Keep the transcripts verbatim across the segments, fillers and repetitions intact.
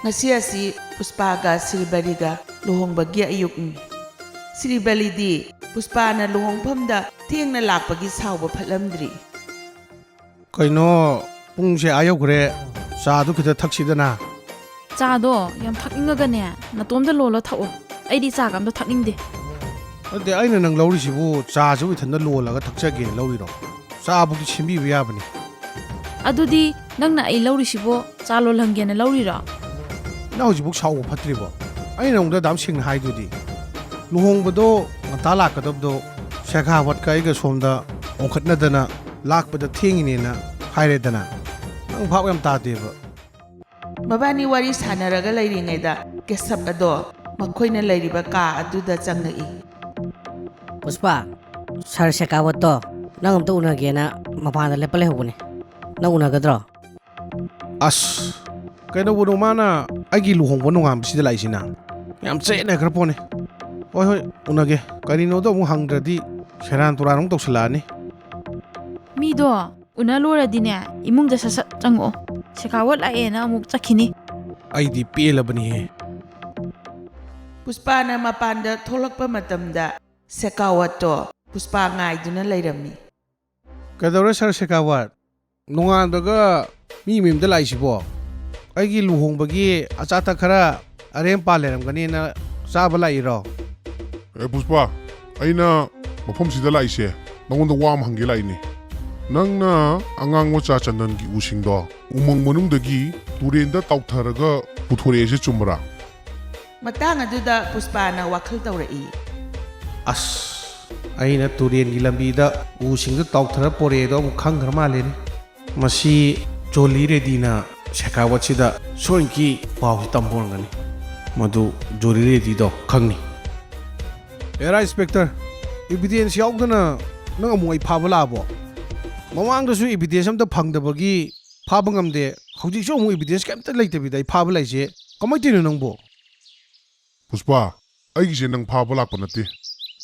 ꯉꯁꯤ ꯑꯁꯤ ꯄꯨꯁꯄꯥꯒ ꯁ꯭ꯔꯤꯕꯂꯤꯒ ꯂꯨꯍꯣꯡꯕꯒꯤ ꯑꯌꯨꯛꯅꯤ꯫ ꯁ꯭ꯔꯤꯕꯂꯤꯗꯤ ꯄꯨꯁꯄꯥꯅ ꯂꯨꯍꯣꯡꯐꯝꯗ ꯊꯦꯡꯅ ꯂꯥꯛꯄꯒꯤ ꯁꯥꯎꯕ ꯐꯠꯂꯝꯗ꯭ꯔꯤ꯫ ꯀꯩꯅꯣ, ꯄꯨꯡꯁꯦ ꯑꯥ ꯌꯧꯈ꯭ꯔꯦ, ꯆꯥꯗꯨ ꯈꯤꯇ ꯊꯛꯁꯤꯗꯅ꯫ ꯆꯥꯗꯣ ꯌꯥꯝ ꯊꯛꯅꯤꯡꯉꯒꯅꯦ, ꯅꯇꯣꯝꯗ ꯂꯣꯜꯂ ꯊꯛꯑꯣ꯫ ꯑꯩꯗꯤ ꯆꯥꯒ ꯑꯝꯇ ꯊꯛꯅꯤꯡꯗꯦ꯫ ꯅꯠꯇꯦ, ꯑꯩꯅ ꯅꯪ ꯂꯧꯔꯤꯁꯤꯕꯨ ꯆꯥꯁꯤꯕꯨ ꯏꯊꯟꯗ ꯂꯣꯜꯂꯒ ꯊꯛꯆꯒꯦꯅ ꯂꯧꯔꯤꯔꯣ? ꯆꯥꯕꯨꯗꯤ ꯁꯦꯝꯕꯤꯕ ꯌꯥꯕꯅꯤ꯫ ꯑꯗꯨꯗꯤ ꯅꯪꯅ ꯑꯩ ꯂꯧꯔꯤꯁꯤꯕꯣ ꯆꯥ ꯂꯣꯜꯍꯟꯒꯦꯅ ꯂꯧꯔꯤꯔꯣ? ꯅꯪ ꯍꯧꯖꯤꯛꯐꯥꯎ ꯁꯥꯎꯕ ꯐꯠꯇ꯭ꯔꯤꯕꯣ? ꯑꯩꯅ ꯅꯉꯣꯟꯗ ꯑꯗꯥꯝ ꯁꯦꯡꯅ ꯍꯥꯏꯗꯨꯗꯤ꯫ ꯂꯨꯍꯣꯡꯕꯗꯣ ꯉꯟꯇꯥ ꯂꯥꯛꯀꯗꯕꯗꯣ ꯁꯦꯈꯥꯋꯠꯀ ꯑꯩꯒ ꯁꯣꯝꯗ ꯑꯣꯟꯈꯠꯅꯗꯅ ꯂꯥꯛꯄꯗ ꯊꯦꯡꯉꯤꯅꯦꯅ ꯍꯥꯏꯔꯦꯗꯅ꯫ ꯅꯪ ꯚꯥꯞ ꯌꯥꯝ ꯇꯥꯗꯦꯕ꯫ ꯃꯕꯥꯅꯤ ꯋꯥꯔꯤ ꯁꯥꯟꯅꯔꯒ ꯂꯩꯔꯤꯉꯩꯗ ꯀꯦꯁꯕ ꯑꯗꯣ ꯃꯈꯣꯏꯅ ꯂꯩꯔꯤꯕ ꯀꯥ ꯑꯗꯨꯗ ꯆꯪꯂꯛꯏ꯫ ꯄꯨꯁꯄꯥ, ꯁꯥꯔ ꯁꯦꯀꯥꯋꯠꯇꯣ ꯅꯪ ꯑꯝꯇ ꯎꯅꯒꯦꯅ ꯃꯄꯥꯟꯗ ꯂꯦꯞꯄ ꯂꯩꯍꯧꯕꯅꯦ꯫ ꯅꯪ ꯎꯅꯒꯗ꯭ꯔꯣ? ꯑꯁ, ꯀꯩꯗꯧꯕꯅꯣ ꯃꯥꯅ ꯑꯩꯒꯤ ꯂꯨꯍꯣꯡꯕ ꯅꯣꯡꯉꯥꯟꯕꯁꯤꯗ ꯂꯥꯛꯏꯁꯤꯅ? ꯌꯥꯝ ꯆꯌꯦꯠꯅꯈ꯭ꯔ ꯄꯣꯠꯅꯤ꯫ ꯍꯣꯏ, ꯍꯣꯏ, ꯎꯅꯒꯦ꯫ ꯀꯔꯤꯅꯣꯗꯣ ꯑꯃꯨꯛ ꯍꯪꯗ꯭ꯔꯗꯤ ꯁꯦꯔꯥꯟ ꯇꯨꯔꯥꯟ ꯑꯃꯨꯛ ꯇꯧꯁꯜꯂꯛꯑꯅꯤ꯫ ꯃꯤꯗꯣ ꯎꯅ ꯂꯣꯏꯔꯗꯤꯅꯦ, ꯏꯃꯨꯡꯗ ꯁꯠ ꯁꯠ ꯆꯪꯉꯛꯑꯣ꯫ ꯁꯦꯀꯥꯋꯠ ꯂꯥꯛꯑꯦꯅ ꯑꯃꯨꯛ ꯆꯠꯈꯤꯅꯤ꯫ ꯑꯩꯗꯤ ꯄꯦꯜꯂꯕꯅꯤꯍꯦ꯫ ꯄꯨꯁꯄꯥꯅ ꯃꯄꯥꯟꯗ ꯊꯣꯛꯂꯛꯄ ꯃꯇꯝꯗ ꯁꯦꯀꯥꯋꯠꯇꯣ ꯄꯨꯁꯄꯥ ꯉꯥꯏꯗꯨꯅ ꯂꯩꯔꯝꯃꯤ꯫ ꯀꯩꯗꯧꯔꯦ, ꯁꯥꯔ ꯁꯦꯀꯥꯋꯠ? ꯅꯣꯡꯉꯥꯟꯕꯒ ꯃꯤ ꯃꯌꯨꯝꯗ ꯂꯥꯛꯏꯁꯤꯕꯣ? ꯑꯩꯒꯤ ꯂꯨꯍꯣꯡꯕꯒꯤ ꯑꯆꯥ ꯑꯊꯛ ꯈꯔ ꯑꯔꯦꯝ ꯄꯥ ꯂꯩꯔꯝꯒꯅꯤꯅ ꯆꯥꯕ ꯂꯥꯛꯏꯔꯣ? ꯑꯦ ꯄꯨꯁꯄꯥ, ꯑꯩꯅ ꯃꯐꯝꯁꯤꯗ ꯂꯥꯛꯏꯁꯦ ꯅꯉꯣꯟꯗ ꯋꯥ ꯑꯃ ꯍꯪꯒꯦ ꯂꯥꯛꯏꯅꯦ꯫ ꯅꯪꯅ ꯑꯉꯥꯡ ꯃꯆꯥ ꯆꯟꯗꯟꯒꯤ ꯎꯁꯤꯡꯗꯣ ꯎꯃꯪ ꯃꯅꯨꯡꯗꯒꯤ ꯇꯨꯔꯦꯟꯗ ꯇꯥꯎꯊꯔꯒ ꯄꯨꯊꯣꯔꯛꯑꯦꯁꯦ ꯆꯨꯝꯕ꯭ꯔꯥ? ꯃꯇꯥꯡ ꯑꯗꯨꯗ ꯄꯨꯁꯄꯥꯅ ꯋꯥꯈꯜ ꯇꯧꯔꯛꯏ꯫ ꯑꯁ, ꯑꯩꯅ ꯇꯨꯔꯦꯟꯒꯤ ꯂꯝꯕꯤꯗ ꯎꯁꯤꯡꯗꯨ ꯇꯥꯎꯊꯔ ꯄꯣꯔꯛꯑꯦꯗꯣ ꯑꯃꯨꯛ ꯈꯪꯈ꯭ꯔ ꯃꯥꯜꯂꯦꯅꯦ꯫ ꯃꯁꯤ ꯖꯣꯂꯤ ꯔꯦꯗꯤꯅ ꯁꯦꯀꯥꯋꯠꯁꯤꯗ ꯁꯣꯏꯅꯀꯤ ꯄꯥꯎꯁꯤ ꯇꯝꯕ ꯑꯣꯏꯔꯝꯒꯅꯤ꯫ ꯃꯗꯨ ꯖꯣꯂꯤ ꯔꯦꯗꯤꯗꯣ ꯈꯪꯅꯤ꯫ ꯑꯦꯔꯥ ꯏꯟꯁꯄꯦꯛꯇꯔ, ꯏꯕꯤꯗꯦꯟꯁ ꯌꯥꯎꯗꯅ ꯅꯪ ꯑꯃꯨꯛ ꯑꯩ ꯐꯥꯕ ꯂꯥꯛꯑꯕꯣ? ꯃꯃꯥꯡꯗꯁꯨ ꯏꯕꯤꯗꯦꯟꯁ ꯑꯝꯇ ꯐꯪꯗꯕꯒꯤ ꯐꯥꯕ ꯉꯝꯗꯦ, ꯍꯧꯖꯤꯛꯁꯨ ꯑꯃꯨꯛ ꯏꯕꯤꯗꯦꯟꯁ ꯀꯩꯝꯇ ꯂꯩꯇꯕꯤꯗ ꯑꯩ ꯐꯥꯕ ꯂꯥꯛꯏꯁꯦ ꯀꯃꯥꯏꯅ ꯇꯧꯔꯤꯅꯣ ꯅꯪꯕꯣ? ꯄꯨꯁꯄꯥ, ꯑꯩꯒꯤꯁꯦ ꯅꯪ ꯐꯥꯕ ꯂꯥꯛꯄ ꯅꯠꯇꯦ,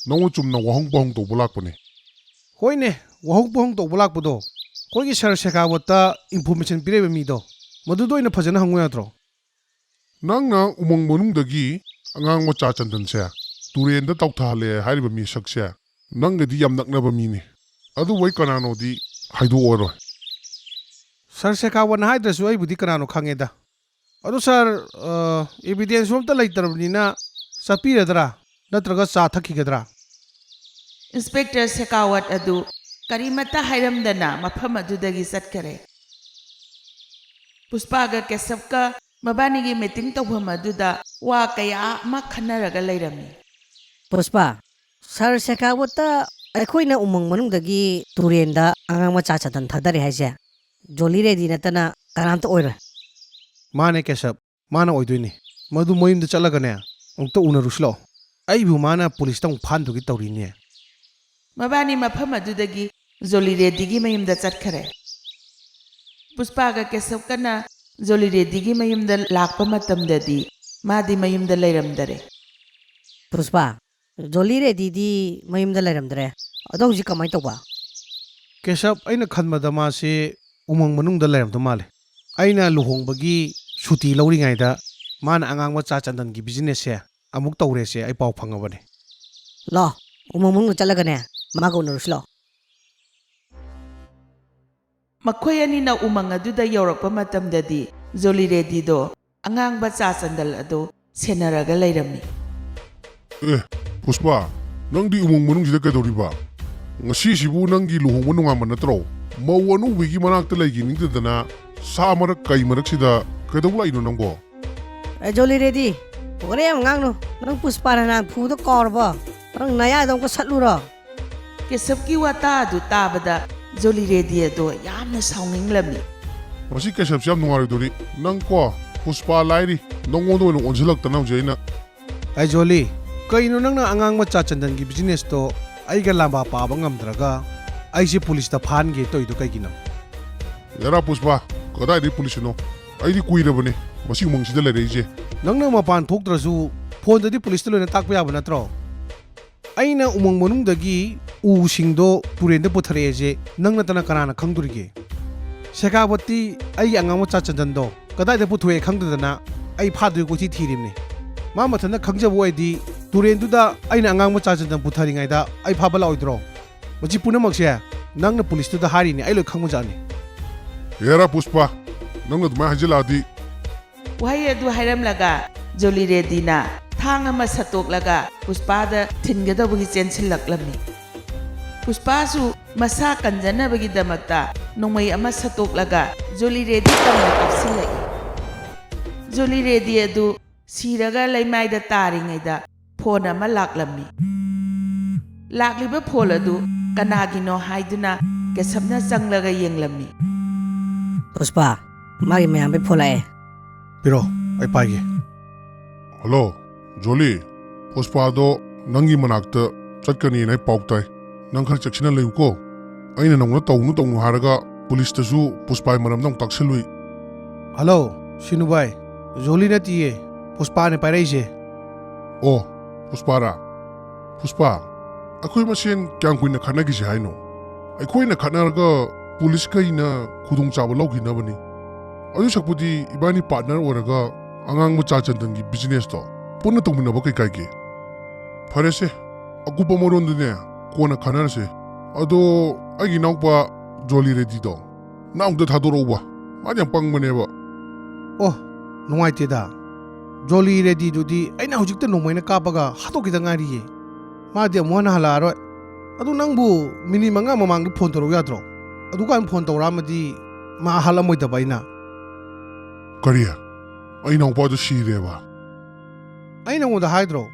ꯅꯉꯣꯟ ꯆꯨꯝꯅ ꯋꯥꯍꯪ ꯄꯥꯎꯍꯪ ꯇꯧꯕ ꯂꯥꯛꯄꯅꯦ꯫ ꯍꯣꯏꯅꯦ, ꯋꯥꯍꯪ ꯄꯥꯎꯍꯪ ꯇꯧꯕ ꯂꯥꯛꯄꯗꯣ ꯑꯩꯈꯣꯏꯒꯤ ꯁꯥꯔ ꯁꯦꯀꯥꯋꯠꯇ ꯏꯟꯐꯣꯔꯃꯦꯁꯟ ꯄꯤꯔꯛꯏꯕ ꯃꯤꯗꯣ, ꯃꯗꯨꯗ ꯑꯣꯏꯅ ꯐꯖꯅ ꯍꯪꯉꯨ ꯌꯥꯗ꯭ꯔꯣ? ꯅꯪꯅ ꯎꯃꯪ ꯃꯅꯨꯡꯗꯒꯤ ꯑꯉꯥꯡ ꯃꯆꯥ ꯆꯟꯗꯟꯁꯦ ꯇꯨꯔꯦꯟꯗ ꯇꯥꯎꯊꯍꯜꯂꯦ ꯍꯥꯏꯔꯤꯕ ꯃꯤꯁꯛꯁꯦ ꯅꯪꯒꯗꯤ ꯌꯥꯝ ꯅꯛꯅꯕ ꯃꯤꯅꯤ꯫ ꯑꯗꯨꯕꯨ ꯑꯩ ꯀꯅꯥꯅꯣꯗꯤ ꯍꯥꯏꯗꯣꯛꯑꯔꯣꯏ꯫ ꯁꯥꯔ ꯁꯦꯈꯥꯋꯠꯅ ꯍꯥꯏꯗ꯭ꯔꯁꯨ ꯑꯩꯕꯨꯗꯤ ꯀꯅꯥꯅꯣ ꯈꯪꯉꯦꯗ꯫ ꯑꯗꯣ ꯁꯥꯔ, ꯑ, ꯏꯕꯤꯗꯦꯟꯁꯁꯨ ꯑꯝꯇ ꯂꯩꯇ꯭ꯔꯕꯅꯤꯅ ꯆꯠꯄꯤꯔꯗ꯭ꯔꯥ? ꯅꯠꯇ꯭ꯔꯒ ꯆꯥ ꯊꯛꯈꯤꯒꯗ꯭ꯔꯥ? ꯏꯟꯁꯄꯦꯛꯇꯔ ꯁꯦꯀꯥꯋꯠ ꯑꯗꯨ ꯀꯔꯤꯃꯠꯇ ꯍꯥꯏꯔꯝꯗꯅ ꯃꯐꯝ ꯑꯗꯨꯗꯒꯤ ꯆꯠꯈꯔꯦ꯫ ꯄꯨꯁꯄꯥꯒ ꯀꯦꯁꯕꯀ ꯃꯕꯥꯅꯤꯒꯤ ꯃꯤꯇꯤꯡ ꯇꯧꯐꯝ ꯑꯗꯨꯗ ꯋꯥ ꯀꯌꯥ ꯑꯃ ꯈꯟꯅꯔꯒ ꯂꯩꯔꯝꯃꯤ꯫ ꯄꯨꯁꯄꯥ, ꯁꯥꯔ ꯁꯦꯀꯥꯋꯠꯇ ꯑꯩꯈꯣꯏꯅ ꯎꯃꯪ ꯃꯅꯨꯡꯗꯒꯤ ꯇꯨꯔꯦꯟꯗ ꯑꯉꯥꯡ ꯃꯆꯥ ꯆꯇꯟ ꯊꯥꯗꯔꯦ ꯍꯥꯏꯁꯦ ꯖꯣꯂꯤ ꯔꯦꯗꯤ ꯅꯠꯇꯅ ꯀꯅꯥꯝꯇ ꯑꯣꯏꯔꯣꯏ꯫ ꯃꯥꯅꯦ ꯀꯦꯁꯕ, ꯃꯥꯅ ꯑꯣꯏꯗꯣꯏꯅꯤ꯫ ꯃꯗꯨ ꯃꯌꯨꯝꯗ ꯆꯠꯂꯒꯅꯦ ꯑꯃꯨꯛꯇ ꯎꯅꯔꯨꯁꯤ ꯂꯥꯛꯑꯣ꯫ ꯑꯩꯕꯨ ꯃꯥꯅ ꯄꯨꯂꯤꯁꯇ ꯑꯃꯨꯛ ꯐꯥꯍꯟꯗꯨꯒꯤ ꯇꯧꯔꯤꯅꯦ꯫ ꯃꯕꯥꯅꯤ ꯃꯐꯝ ꯑꯗꯨꯗꯒꯤ ꯖꯣꯂꯤ ꯔꯦꯗꯤꯒꯤ ꯃꯌꯨꯝꯗ ꯆꯠꯈꯔꯦ꯫ ꯄꯨꯁꯄꯥꯒ ꯀꯦꯁꯕꯀꯅ ꯖꯣꯂꯤ ꯔꯦꯗꯤꯒꯤ ꯃꯌꯨꯝꯗ ꯂꯥꯛꯄ ꯃꯇꯝꯗꯗꯤ ꯃꯥꯗꯤ ꯃꯌꯨꯝꯗ ꯂꯩꯔꯝꯗꯔꯦ꯫ ꯄꯨꯁꯄꯥ, ꯖꯣꯂꯤ ꯔꯦꯗꯤꯗꯤ ꯃꯌꯨꯝꯗ ꯂꯩꯔꯝꯗ꯭ꯔꯦ꯫ ꯑꯗꯣ ꯍꯧꯖꯤꯛ ꯀꯃꯥꯏꯅ ꯇꯧꯕ? ꯀꯦꯁꯕ, ꯑꯩꯅ ꯈꯟꯕꯗ ꯃꯥꯁꯦ ꯎꯃꯪ ꯃꯅꯨꯡꯗ ꯂꯩꯔꯝꯗꯧ ꯃꯥꯜꯂꯦ꯫ ꯑꯩꯅ ꯂꯨꯍꯣꯡꯕꯒꯤ ꯁꯨꯇꯤ ꯂꯧꯔꯤꯉꯩꯗ ꯃꯥꯅ ꯑꯉꯥꯡ ꯃꯆꯥ ꯆꯟꯗꯟꯒꯤ ꯕꯤꯖꯤꯅꯦꯁꯁꯦ ꯑꯃꯨꯛ ꯇꯧꯔꯦꯁꯦ ꯑꯩ ꯄꯥꯎ ꯐꯪꯉꯕꯅꯦ꯫ ꯂꯥꯛꯑꯣ, ꯎꯃꯪ ꯃꯅꯨꯡꯗ ꯆꯠꯂꯒꯅꯦ ꯃꯥꯒ ꯎꯅꯔꯨꯁꯤ ꯂꯥꯛꯑꯣ꯫ ꯃꯈꯣꯏ ꯑꯅꯤꯅ ꯎꯃꯪ ꯑꯗꯨꯗ ꯌꯧꯔꯛꯄ ꯃꯇꯝꯗꯗꯤ ꯖꯣꯂꯤ ꯔꯦꯗꯤꯗꯣ ꯑꯉꯥꯡꯕ ꯆꯥ ꯆꯟꯗꯜ ꯑꯗꯨ ꯁꯦꯟꯅꯔꯒ ꯂꯩꯔꯝꯃꯤ꯫ ꯑꯦ, ꯄꯨꯁꯄꯥ, ꯅꯪꯗꯤ ꯎꯃꯪ ꯃꯅꯨꯡꯁꯤꯗ ꯀꯩꯗꯧꯔꯤꯕ? ꯉꯁꯤꯁꯤꯕꯨ ꯅꯪꯒꯤ ꯂꯨꯍꯣꯡꯕ ꯅꯣꯡꯉꯥꯟꯕ ꯅꯠꯇ꯭ꯔꯣ? ꯃꯧ ꯑꯅꯧꯕꯤꯒꯤ ꯃꯅꯥꯛꯇ ꯂꯩꯈꯤꯅꯤꯡꯗꯗꯅ ꯁꯥ ꯃꯔꯛ ꯀꯩ ꯃꯔꯛꯁꯤꯗ ꯀꯩꯗꯧꯕ ꯂꯥꯛꯏꯅꯣ ꯅꯪꯕꯣ? ꯑꯦ, ꯖꯣꯂꯤ ꯔꯦꯗꯤ, ꯋꯥꯔꯤ ꯌꯥꯝ ꯉꯥꯡꯅꯨ꯫ ꯅꯪ ꯄꯨꯁꯄꯥꯅ ꯅꯍꯥꯟ ꯐꯨꯗ ꯀꯥꯎꯔꯕꯣ? ꯅꯪ ꯅꯌꯥꯗꯣ ꯑꯃꯨꯛꯀ ꯁꯠꯂꯨꯔꯣ? ꯀꯦꯁꯕꯀꯤ ꯋꯥꯇꯥ ꯑꯗꯨ ꯇꯥꯕꯗ ꯖꯣꯂꯤ ꯔꯦꯗꯤ ꯑꯗꯣ ꯌꯥꯝꯅ ꯁꯥꯎꯅꯤꯡꯂꯝꯃꯤ꯫ ꯃꯁꯤ ꯀꯦꯁꯕꯁꯤ ꯌꯥꯝ ꯅꯨꯡꯉꯥꯏꯔꯣꯏꯗꯧꯔꯤ꯫ ꯅꯪ ꯀꯣ, ꯄꯨꯁꯄꯥ ꯂꯥꯏꯔꯤ, ꯅꯪꯉꯣꯟꯗ ꯑꯣꯏꯅ ꯑꯣꯟꯁꯤꯜꯂꯛꯇꯅ ꯍꯧꯖꯤꯛ ꯑꯩꯅ꯫ ꯑꯩ ꯖꯣꯂꯤ, ꯀꯩꯅꯣ ꯅꯪꯅ ꯑꯉꯥꯡ ꯃꯆꯥ ꯆꯟꯗꯟꯒꯤ ꯕꯤꯖꯤꯅꯦꯁꯇꯣ ꯑꯩꯒ ꯂꯥꯝꯕꯥ ꯄꯥꯕ ꯉꯝꯗ꯭ꯔꯒ ꯑꯩꯁꯦ ꯄꯨꯂꯤꯁꯇ ꯐꯥꯍꯟꯒꯦ ꯇꯧꯔꯤꯗꯣ ꯀꯩꯒꯤꯅꯣ? ꯌꯥꯔꯥ ꯄꯨꯁꯄꯥ, ꯀꯗꯥꯏꯗꯒꯤ ꯄꯨꯂꯤꯁꯅꯣ? ꯑꯩꯗꯤ ꯀꯨꯏꯔꯕꯅꯦ ꯃꯁꯤ ꯎꯃꯪꯁꯤꯗ ꯂꯩꯔꯛꯏꯁꯦ꯫ ꯅꯪꯅ ꯃꯄꯥꯟ ꯊꯣꯛꯇ꯭ꯔꯁꯨ ꯐꯣꯟꯗꯗꯤ ꯄꯨꯂꯤꯁꯇ ꯂꯣꯏꯅ ꯇꯥꯛꯄ ꯌꯥꯕ ꯅꯠꯇ꯭ꯔꯣ? ꯑꯩꯅ ꯎꯃꯪ ꯃꯅꯨꯡꯗꯒꯤ ꯎꯁꯤꯡꯗꯣ ꯇꯨꯔꯦꯟꯗ ꯄꯨꯊꯔꯛꯑꯦꯁꯦ ꯅꯪ ꯅꯠꯇꯅ ꯀꯅꯥꯅ ꯈꯪꯗꯣꯔꯤꯒꯦ? ꯁꯦꯀꯥꯋꯠꯇꯤ ꯑꯩꯒꯤ ꯑꯉꯥꯡ ꯃꯆꯥ ꯆꯟꯗꯟꯗꯣ ꯀꯗꯥꯏꯗ ꯄꯨꯊꯣꯛꯑꯦ ꯈꯪꯗꯗꯅ ꯑꯩ ꯐꯥꯗꯣꯏ ꯀꯣꯏꯊꯤ ꯊꯤꯔꯤꯕꯅꯤ꯫ ꯃꯥ ꯃꯊꯟꯇ ꯈꯪꯖꯕ ꯑꯣꯏꯗꯤ ꯇꯨꯔꯦꯟꯗꯨꯗ ꯑꯩꯅ ꯑꯉꯥꯡ ꯃꯆꯥ ꯆꯟꯗꯟ ꯄꯨꯊꯔꯤꯉꯩꯗ ꯑꯩ ꯐꯥꯕ ꯂꯥꯛꯑꯣꯏꯗ꯭ꯔꯣ? ꯃꯁꯤ ꯄꯨꯝꯅꯃꯛꯁꯦ ꯅꯪꯅ ꯄꯨꯂꯤꯁꯇꯨꯗ ꯍꯥꯏꯔꯤꯅꯤ, ꯑꯩ ꯂꯣꯏ ꯈꯪꯕꯖꯥꯠꯅꯤ꯫ ꯍꯦꯔꯥ ꯄꯨꯁꯄꯥ, ꯅꯪꯅ ꯑꯗꯨꯃꯥꯏꯅ ꯍꯥꯏꯖꯤꯜꯂꯛꯑꯗꯤ꯫ ꯋꯥꯍꯩ ꯑꯗꯨ ꯍꯥꯏꯔꯝꯂꯒ ꯖꯣꯂꯤ ꯔꯦꯗꯤꯅ ꯊꯥꯡ ꯑꯃ ꯁꯠꯇꯣꯛꯂꯒ ꯄꯨꯁꯄꯥꯗ ꯊꯤꯟꯒꯗꯧꯕꯒꯤ ꯆꯦꯟꯁꯤꯜꯂꯛꯂꯝꯃꯤ꯫ ꯄꯨꯁꯄꯥꯁꯨ ꯃꯁꯥ ꯀꯟꯖꯅꯕꯒꯤꯗꯃꯛꯇ ꯅꯣꯡꯃꯩ ꯑꯃ ꯁꯠꯇꯣꯛꯂꯒ ꯖꯣꯂꯤ ꯔꯦꯗꯤ ꯇꯝꯅ ꯀꯥꯞꯁꯤꯜꯂꯛꯏ꯫ ꯖꯣꯂꯤ ꯔꯦꯗꯤ ꯑꯗꯨ ꯁꯤꯔꯒ ꯂꯩꯃꯥꯏꯗ ꯇꯥꯔꯤꯉꯩꯗ ꯐꯣꯟ ꯑꯃ ꯂꯥꯛꯂꯝꯃꯤ꯫ ꯂꯥꯛꯂꯤꯕ ꯐꯣꯟ ꯑꯗꯨ ꯀꯅꯥꯒꯤꯅꯣ ꯍꯥꯏꯗꯨꯅ ꯀꯦꯁꯞꯅ ꯆꯪꯂꯒ ꯌꯦꯡꯂꯝꯃꯤ꯫ ꯄꯨꯁꯄꯥ, ꯃꯥꯒꯤ ꯃꯌꯥꯝꯕꯩ ꯐꯣꯟ ꯂꯥꯛꯑꯦ꯫ ꯄꯤꯔꯣ, ꯑꯩ ꯄꯥꯏꯒꯦ꯫ ꯍꯜꯂꯣ, ꯖꯣꯂꯤ, ꯄꯨꯁꯄꯥꯗꯣ ꯅꯪꯒꯤ ꯃꯅꯥꯛꯇ ꯆꯠꯀꯅꯤꯅ ꯑꯩ ꯄꯥꯎ ꯇꯥꯏ꯫ ꯅꯪ ꯈꯔ ꯆꯦꯛꯁꯤꯟꯅ ꯂꯩꯌꯨꯀꯣ꯫ ꯑꯩꯅ ꯅꯉꯣꯟꯗ ꯇꯧꯅꯨ ꯇꯧꯅꯨ ꯍꯥꯏꯔꯒ ꯄꯨꯂꯤꯁꯇꯁꯨ ꯄꯨꯁꯄꯥꯒꯤ ꯃꯔꯝꯗ ꯑꯃꯨꯛ ꯇꯥꯛꯁꯜꯂꯨꯏ꯫ ꯍꯜꯂꯣ, ꯁꯤꯅꯨ ꯚꯥꯏ, ꯖꯣꯂꯤ ꯅꯠꯇꯤꯌꯦ, ꯄꯨꯁꯄꯥꯅꯦ ꯄꯥꯏꯔꯛꯏꯁꯦ꯫ ꯑꯣ, ꯄꯨꯁꯄꯥꯔꯥ? ꯄꯨꯁꯄꯥ, ꯑꯩꯈꯣꯏ ꯃꯁꯦꯟ ꯀꯌꯥꯝ ꯀꯨꯏꯅ ꯈꯠꯅꯈꯤꯁꯦ ꯍꯥꯏꯅꯣ? ꯑꯩꯈꯣꯏꯅ ꯈꯠꯅꯔꯒ ꯄꯨꯂꯤꯁꯈꯩꯅ ꯈꯨꯗꯣꯡꯆꯥꯕ ꯂꯧꯈꯤꯅꯕꯅꯤ꯫ ꯑꯗꯨ ꯁꯛꯄꯨꯗꯤ ꯏꯕꯥꯅꯤ ꯄꯥꯔꯠꯅꯔ ꯑꯣꯏꯔꯒ ꯑꯉꯥꯡ ꯃꯆꯥ ꯆꯟꯗꯟꯒꯤ ꯕꯤꯖꯤꯅꯦꯁꯇꯣ ꯄꯨꯟꯅ ꯇꯧꯃꯤꯟꯅꯕ ꯀꯩ ꯀꯥꯏꯒꯦ? ꯐꯔꯦꯁꯦ, ꯑꯀꯨꯞꯄ ꯃꯔꯣꯟꯗꯨꯅꯦ ꯀꯣꯟꯅ ꯈꯟꯅꯔꯁꯦ꯫ ꯑꯗꯣ ꯑꯩꯒꯤ ꯏꯅꯥꯎꯄꯥ ꯖꯣꯂꯤ ꯔꯦꯗꯤꯗꯣ ꯅꯪ ꯑꯃꯨꯛꯇ ꯊꯥꯗꯣꯔꯛꯎꯕ, ꯃꯥꯗꯤ ꯌꯥꯝ ꯄꯪꯕꯅꯦꯕ꯫ ꯑꯣ, ꯅꯨꯡꯉꯥꯏꯇꯦꯗ꯫ ꯖꯣꯂꯤ ꯔꯦꯗꯤꯗꯨꯗꯤ ꯑꯩꯅ ꯍꯧꯖꯤꯛꯇ ꯅꯣꯡꯃꯩꯅ ꯀꯥꯞꯄꯒ ꯍꯥꯠꯇꯣꯛꯈꯤꯗ ꯉꯥꯏꯔꯤꯌꯦ꯫ ꯃꯥꯗꯤ ꯑꯃꯨꯛ ꯍꯟꯅ ꯍꯜꯂꯛꯑꯔꯣꯏ꯫ ꯑꯗꯨ ꯅꯪꯕꯨ ꯃꯤꯅꯤꯠ ꯃꯉꯥ ꯃꯃꯥꯡꯗ ꯐꯣꯟ ꯇꯧꯔꯛꯎ ꯌꯥꯗ꯭ꯔꯣ? ꯑꯗꯨꯀꯥꯟ ꯐꯣꯟ ꯇꯧꯔꯛꯑꯝꯃꯗꯤ ꯃꯥ ꯍꯥꯠꯂꯝꯃꯣꯏꯗꯕ ꯑꯩꯅ꯫ ꯀꯔꯤ? ꯑꯩ ꯏꯅꯥꯎꯄꯥꯗꯨ ꯁꯤꯔꯦꯕ? ꯑꯩ ꯅꯉꯣꯟꯗ ꯍꯥꯏꯗ꯭ꯔꯣ?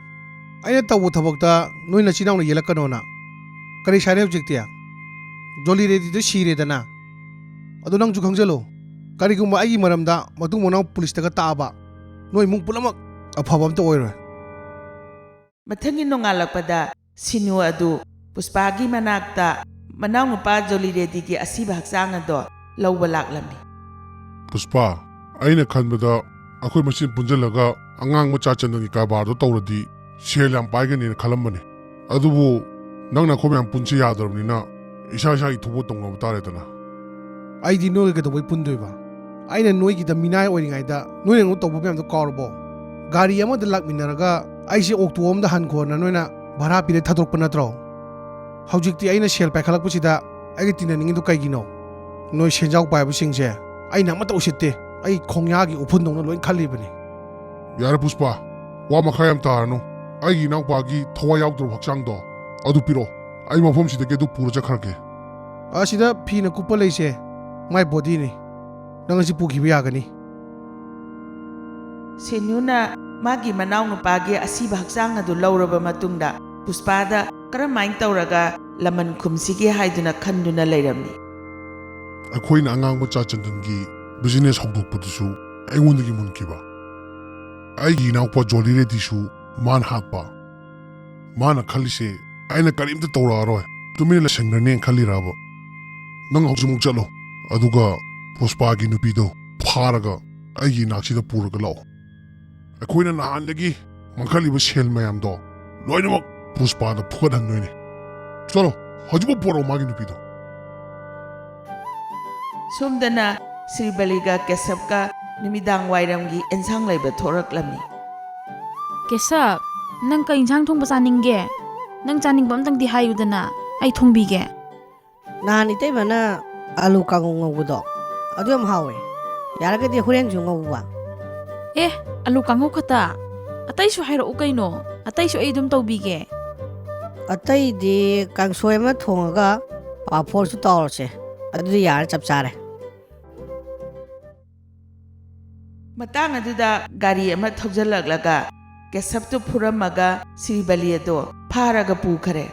ꯑꯩꯅ ꯇꯧꯕ ꯊꯕꯛꯇ ꯅꯣꯏ ꯅꯆꯤꯟ ꯏꯅꯥꯎꯅ ꯌꯦꯜꯂꯛꯀꯅꯣꯅ꯫ ꯀꯔꯤ ꯁꯥꯏꯔꯦ ꯍꯧꯖꯤꯛꯇꯤ? ꯖꯣꯂꯤ ꯔꯦꯗꯤꯗꯨ ꯁꯤꯔꯦꯗꯅ꯫ ꯑꯗꯨ ꯅꯪꯁꯨ ꯈꯪꯖꯜꯂꯨ, ꯀꯔꯤꯒꯨꯝꯕ ꯑꯩꯒꯤ ꯃꯔꯝꯗ ꯃꯇꯨꯡ ꯃꯅꯥꯎ ꯄꯨꯂꯤꯁꯇꯒ ꯇꯥꯛꯑꯕ, ꯅꯣꯏ ꯏꯃꯨꯡ ꯄꯨꯝꯅꯃꯛ ꯑꯐꯕ ꯑꯝꯇ ꯑꯣꯏꯔꯣꯏ꯫ ꯃꯊꯪꯒꯤ ꯅꯣꯡꯉꯥꯜꯂꯛꯄꯗ ꯁꯤꯅꯨ ꯑꯗꯨ ꯄꯨꯁꯄꯥꯒꯤ ꯃꯅꯥꯛꯇ ꯃꯅꯥꯎꯅꯨꯄꯥ ꯖꯣꯂꯤ ꯔꯦꯗꯤꯒꯤ ꯑꯁꯤꯕ ꯍꯛꯆꯥꯡ ꯑꯗꯣ ꯂꯧꯕ ꯂꯥꯛꯂꯝꯃꯤ꯫ ꯄꯨꯁꯄꯥ, ꯑꯩꯅ ꯈꯟꯕꯗ ꯑꯩꯈꯣꯏ ꯃꯁꯦꯟ ꯄꯨꯟꯖꯜꯂꯒ ꯑꯉꯥꯡ ꯃꯆꯥ ꯆꯟꯗꯟꯒꯤ ꯀꯔꯕꯥꯔꯗꯣ ꯇꯧꯔꯗꯤ ꯁꯦꯜ ꯌꯥꯝ ꯄꯥꯏꯒꯅꯤꯅ ꯈꯜꯂꯝꯕꯅꯤ꯫ ꯑꯗꯨꯕꯨ ꯅꯪꯅ ꯑꯩꯈꯣꯏ ꯃꯌꯥꯝ ꯄꯨꯟꯁꯤ ꯌꯥꯗ꯭ꯔꯕꯅꯤꯅ ꯏꯁꯥ ꯏꯁꯥꯒꯤ ꯊꯣꯛꯄ ꯇꯧꯅꯕ ꯇꯥꯔꯦꯗꯅ꯫ ꯑꯩꯗꯤ ꯅꯣꯏꯒ ꯀꯩꯗꯧꯕꯩ ꯄꯨꯟꯗꯣꯏꯕ? ꯑꯩꯅ ꯅꯣꯏꯒꯤꯗ ꯃꯤꯅꯥꯏ ꯑꯣꯏꯔꯤꯉꯩꯗ ꯅꯣꯏꯅ ꯑꯩꯉꯣꯟꯗ ꯇꯧꯕ ꯃꯌꯥꯝꯗꯣ ꯀꯥꯎꯔꯕꯣ? ꯒꯥꯔꯤ ꯑꯃꯗ ꯂꯥꯛꯃꯤꯟꯅꯔꯒ ꯑꯩꯁꯦ ꯑꯣꯛꯇꯣ ꯑꯃꯗ ꯍꯟꯈꯣꯅ ꯅꯣꯏꯅ ꯚꯔꯥ ꯄꯤꯔꯦ ꯊꯥꯗꯣꯔꯛꯄ ꯅꯠꯇ꯭ꯔꯣ? ꯍꯧꯖꯤꯛꯇꯤ ꯑꯩꯅ ꯁꯦꯜ ꯄꯥꯏꯈꯠꯂꯛꯄꯁꯤꯗ ꯑꯩꯒ ꯇꯤꯟꯅꯅꯤꯡꯉꯤꯗꯣ ꯀꯩꯒꯤꯅꯣ? ꯅꯣꯏ ꯁꯦꯟꯖꯥꯎ ꯄꯥꯏꯕꯁꯤꯡꯁꯦ ꯑꯩꯅ ꯑꯃꯠꯇ ꯎꯁꯤꯠꯇꯦ꯫ ꯑꯩ ꯈꯣꯡꯌꯥꯒꯤ ꯎꯐꯨꯟꯗꯧꯅ ꯂꯣꯏ ꯈꯜꯂꯤꯕꯅꯤ꯫ ꯌꯥꯔꯦ ꯄꯨꯁꯄꯥ, ꯋꯥ ꯃꯈꯥ ꯌꯥꯝ ꯇꯥꯔꯅꯨ꯫ ꯑꯩꯒꯤ ꯏꯅꯥꯎꯄꯥꯒꯤ ꯊꯋꯥꯏ ꯌꯥꯎꯗ꯭ꯔꯕ ꯍꯛꯆꯥꯡꯗꯣ ꯑꯗꯨ ꯄꯤꯔꯛꯑꯣ꯫ ꯑꯩ ꯃꯐꯝꯁꯤꯗꯒꯤ ꯑꯗꯨ ꯄꯨꯔ ꯆꯠꯈ꯭ꯔꯒꯦ꯫ ꯑꯁꯤꯗ ꯐꯤꯅ ꯀꯨꯞꯄ ꯂꯩꯁꯦ, ꯃꯥꯏ ꯕꯣꯗꯤꯅꯤ꯫ ꯅꯪ ꯑꯁꯤ ꯄꯨꯈꯤꯕ ꯌꯥꯒꯅꯤ꯫ ꯁꯤꯅꯨꯅ ꯃꯥꯒꯤ ꯃꯅꯥꯎꯅꯨꯄꯥꯒꯤ ꯑꯁꯤꯕ ꯍꯛꯆꯥꯡ ꯑꯗꯨ ꯂꯧꯔꯕ ꯃꯇꯨꯡꯗ ꯄꯨꯁꯄꯥꯗ ꯀꯔꯝꯍꯥꯏꯅ ꯇꯧꯔꯒ ꯂꯃꯟ ꯈꯨꯝꯁꯤꯒꯦ ꯍꯥꯏꯗꯨꯅ ꯈꯟꯗꯨꯅ ꯂꯩꯔꯝꯃꯤ꯫ ꯑꯩꯈꯣꯏꯅ ꯑꯉꯥꯡ ꯃꯆꯥ ꯆꯟꯗꯟꯒꯤ ꯕꯤꯖꯤꯅꯦꯁ ꯍꯧꯗꯣꯛꯄꯗꯨꯁꯨ ꯑꯩꯉꯣꯟꯗꯒꯤ ꯃꯨꯟꯈꯤꯕ꯫ ꯑꯩꯒꯤ ꯏꯅꯥꯎꯄꯥ ꯖꯣꯂꯤ ꯔꯦꯗꯤꯁꯨ ꯃꯥꯅ ꯍꯥꯠꯄ꯫ ꯃꯥꯅ ꯈꯜꯂꯤꯁꯦ ꯑꯩꯅ ꯀꯔꯤꯝꯇ ꯇꯧꯔꯛꯑꯔꯣꯏ, ꯇꯨꯃꯤꯟꯅ ꯂꯩꯁꯟꯈ꯭ꯔꯅꯦꯅ ꯈꯜꯂꯤꯔꯕ? ꯅꯪ ꯍꯧꯖꯤꯛꯃꯛ ꯆꯠꯂꯣ, ꯑꯗꯨꯒ ꯄꯨꯁꯄꯥꯒꯤ ꯅꯨꯄꯤꯗꯣ ꯐꯥꯔꯒ ꯑꯩꯒꯤ ꯏꯅꯥꯛꯁꯤꯗ ꯄꯨꯔꯒ ꯂꯥꯛꯑꯣ꯫ ꯑꯩꯈꯣꯏꯅ ꯅꯍꯥꯟꯗꯒꯤ ꯃꯥꯡꯍꯜꯂꯤꯕ ꯁꯦꯜ ꯃꯌꯥꯝꯗꯣ ꯂꯣꯏꯅꯃꯛ ꯄꯨꯁꯄꯥꯗ ꯐꯨꯒꯠꯍꯟꯗꯣꯏꯅꯦ꯫ ꯆꯠꯂꯣ, ꯍꯧꯖꯤꯛꯃꯛ ꯄꯨꯔꯛꯑꯣ ꯃꯥꯒꯤ ꯅꯨꯄꯤꯗꯣ꯫ ꯁꯣꯝꯗꯅ ꯁ꯭ꯔꯤꯕꯂꯤꯒ ꯀꯦꯁꯕꯀ ꯅꯨꯃꯤꯗꯥꯡ ꯋꯥꯏꯔꯝꯒꯤ ꯑꯦꯟꯁꯥꯡ ꯂꯩꯕ ꯊꯣꯔꯛꯂꯝꯃꯤ꯫ ꯀꯦꯁꯕ, ꯅꯪ ꯀꯩ ꯏꯟꯁꯥꯡ ꯊꯣꯡꯕ ꯆꯥꯅꯤꯡꯒꯦ? ꯅꯪ ꯆꯥꯅꯤꯡꯕ ꯑꯝꯇꯪꯗꯤ ꯍꯥꯏꯌꯨꯗꯅ, ꯑꯩ ꯊꯣꯡꯕꯤꯒꯦ꯫ ꯅꯍꯥꯟ ꯏꯇꯩꯃꯅ ꯑꯂꯨ ꯀꯥꯡꯉꯧ ꯉꯧꯕꯗꯣ, ꯑꯗꯨ ꯌꯥꯝ ꯍꯥꯎꯋꯦ꯫ ꯌꯥꯔꯒꯗꯤ ꯍꯣꯔꯦꯟꯁꯨ ꯉꯧꯕ꯫ ꯑꯦ, ꯑꯂꯨ ꯀꯥꯡꯉꯧ ꯈꯛꯇ? ꯑꯇꯩꯁꯨ ꯍꯥꯏꯔꯛꯎ ꯀꯩꯅꯣ, ꯑꯇꯩꯁꯨ ꯑꯩ ꯑꯗꯨꯝ ꯇꯧꯕꯤꯒꯦ꯫ ꯑꯇꯩꯗꯤ ꯀꯥꯡꯁꯣꯏ ꯑꯃ ꯊꯣꯡꯉꯒ ꯄꯥꯐꯣꯔꯁꯨ ꯇꯥꯎꯔꯁꯦ, ꯑꯗꯨꯗꯤ ꯌꯥꯔꯦ, ꯆꯞ ꯆꯥꯔꯦ꯫ ꯃꯇꯥꯡ ꯑꯗꯨꯗ ꯒꯥꯔꯤ ꯑꯃ ꯊꯧꯖꯤꯜꯂꯛꯂꯒ ꯀꯦꯁꯕꯇꯨ ꯐꯨꯔꯝꯃꯒ ꯁ꯭ꯔꯤꯕꯂꯤ ꯑꯗꯣ ꯐꯥꯔꯒ ꯄꯨꯈꯔꯦ꯫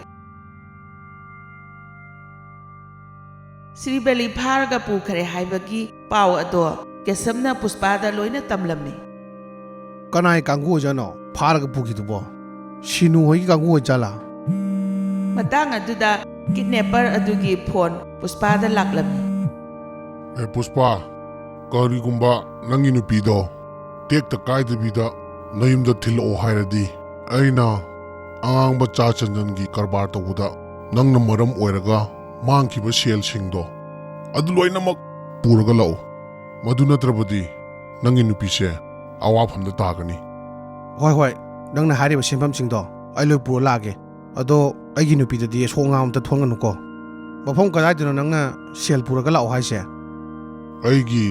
ꯁ꯭ꯔꯤꯕꯂꯤ ꯐꯥꯔꯒ ꯄꯨꯈꯔꯦ ꯍꯥꯏꯕꯒꯤ ꯄꯥꯎ ꯑꯗꯣ ꯀꯦꯁꯕꯅ ꯄꯨꯁꯄꯥꯗ ꯂꯣꯏꯅ ꯇꯝꯂꯝꯃꯤ꯫ ꯀꯅꯥꯏ ꯀꯥꯡꯕꯨ ꯑꯣꯏꯖꯥꯠꯅꯣ ꯐꯥꯔꯒ ꯄꯨꯈꯤꯗꯨꯕꯣ? ꯁꯤꯅꯨ ꯍꯣꯏꯒꯤ ꯀꯥꯡꯕꯨ ꯑꯣꯏꯖꯥꯠꯂꯥ? ꯃꯇꯥꯡ ꯑꯗꯨꯗ ꯀꯤꯗꯅꯦꯄꯔ ꯑꯗꯨꯒꯤ ꯐꯣꯟ ꯄꯨꯁꯄꯥꯗ ꯂꯥꯛꯂꯝꯃꯤ꯫ ꯑꯦ ꯄꯨꯁꯄꯥ, ꯀꯔꯤꯒꯨꯝꯕ ꯅꯪꯒꯤ ꯅꯨꯄꯤꯗꯣ ꯇꯦꯛꯇ ꯀꯥꯏꯗꯕꯤꯗ ꯅꯌꯨꯝꯗ ꯊꯤꯜꯂꯛꯑꯣ ꯍꯥꯏꯔꯗꯤ, ꯑꯩꯅ ꯑꯉꯥꯡ ꯃꯆꯥ ꯆꯟꯗꯟꯒꯤ ꯀꯔꯕꯥꯔ ꯇꯧꯕꯗ ꯅꯪꯅ ꯃꯔꯝ ꯑꯣꯏꯔꯒ ꯃꯥꯡꯈꯤꯕ ꯁꯦꯜꯁꯤꯡꯗꯣ ꯑꯗꯨ ꯂꯣꯏꯅꯃꯛ ꯄꯨꯔꯒ ꯂꯥꯛꯎ꯫ ꯃꯗꯨ ꯅꯠꯇ꯭ꯔꯕꯗꯤ ꯅꯪꯒꯤ ꯅꯨꯄꯤꯁꯦ ꯑꯋꯥꯐꯝꯗ ꯇꯥꯒꯅꯤ꯫ ꯍꯣꯏ, ꯍꯣꯏ, ꯅꯪꯅ ꯍꯥꯏꯔꯤꯕ ꯁꯦꯟꯐꯝꯁꯤꯡꯗꯣ ꯑꯩ ꯂꯣꯏ ꯄꯨꯔ ꯂꯥꯛꯑꯒꯦ꯫ ꯑꯗꯣ ꯑꯩꯒꯤ ꯅꯨꯄꯤꯗꯗꯤ ꯑꯁꯣꯛ ꯑꯉꯥꯝ ꯑꯝꯇ ꯊꯣꯛꯍꯟꯒꯅꯨꯀꯣ꯫ ꯃꯐꯝ ꯀꯗꯥꯏꯗꯅꯣ ꯅꯪꯅ ꯁꯦꯜ ꯄꯨꯔꯒ ꯂꯥꯛꯑꯣ ꯍꯥꯏꯁꯦ? ꯑꯩꯒꯤ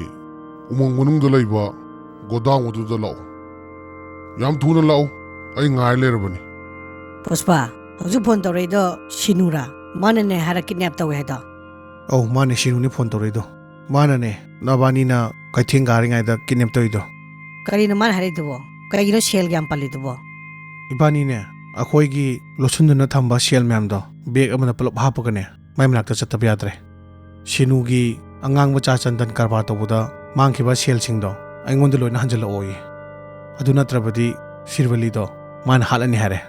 ꯎꯃꯪ ꯃꯅꯨꯡꯗ ꯂꯩꯕ ꯒꯣꯗꯥꯎꯟ ꯑꯗꯨꯗ ꯂꯥꯛꯑꯣ꯫ ꯌꯥꯝ ꯊꯨꯅ ꯂꯥꯛꯑꯣ, ꯑꯩ ꯉꯥꯏ ꯂꯩꯔꯕꯅꯤ꯫ ꯄꯨꯁꯄꯥ, ꯍꯧꯖꯤꯛ ꯐꯣꯟ ꯇꯧꯔꯛꯏꯗꯣ ꯁꯤꯅꯨꯔꯥ? ꯃꯥꯅꯅꯦ ꯍꯥꯏꯔ ꯀꯤꯗꯅꯦꯞ ꯇꯧꯋꯦ ꯍꯥꯏꯗꯣ? ꯑꯧ, ꯃꯥꯅꯦ, ꯁꯤꯅꯨꯅꯤ ꯐꯣꯟ ꯇꯧꯔꯛꯏꯗꯣ꯫ ꯃꯥꯅꯅꯦ, ꯅꯕꯥꯅꯤꯅ ꯀꯩꯊꯦꯜ ꯀꯥꯔꯤꯉꯩꯗ ꯀꯤꯗꯅꯦꯞ ꯇꯧꯔꯤꯗꯣ꯫ ꯀꯔꯤꯅꯣ ꯃꯥꯅ ꯍꯥꯏꯔꯛꯏꯗꯨꯕꯣ? ꯀꯩꯒꯤꯅꯣ ꯁꯦꯜꯒ ꯌꯥꯝ ꯄꯜꯂꯤꯗꯨꯕꯣ? ꯏꯕꯥꯅꯤꯅꯦ, ꯑꯩꯈꯣꯏꯒꯤ ꯂꯣꯠꯁꯤꯟꯗꯨꯅ ꯊꯝꯕ ꯁꯦꯜ ꯃꯌꯥꯝꯗꯣ ꯕꯦꯒ ꯑꯃꯗ ꯄꯨꯂꯞ ꯍꯥꯞꯄꯒꯅꯦ, ꯃꯥꯏ ꯃꯅꯥꯛꯇ ꯆꯠꯇꯕ ꯌꯥꯗ꯭ꯔꯦ꯫ ꯁꯤꯅꯨꯒꯤ ꯑꯉꯥꯡ ꯃꯆꯥ ꯆꯟꯗꯟ ꯀꯔꯕꯥꯔ ꯇꯧꯕꯗ ꯃꯥꯡꯈꯤꯕ ꯁꯦꯜꯁꯤꯡꯗꯣ ꯑꯩꯉꯣꯟꯗ ꯂꯣꯏꯅ ꯍꯟꯖꯤꯜꯂꯛꯑꯣꯌꯦ꯫ ꯑꯗꯨ ꯅꯠꯇ꯭ꯔꯕꯗꯤ ꯁꯤꯔꯕꯂꯤꯗꯣ ꯃꯥꯅ ꯍꯥꯠꯂꯅꯤ ꯍꯥꯏꯔꯦ꯫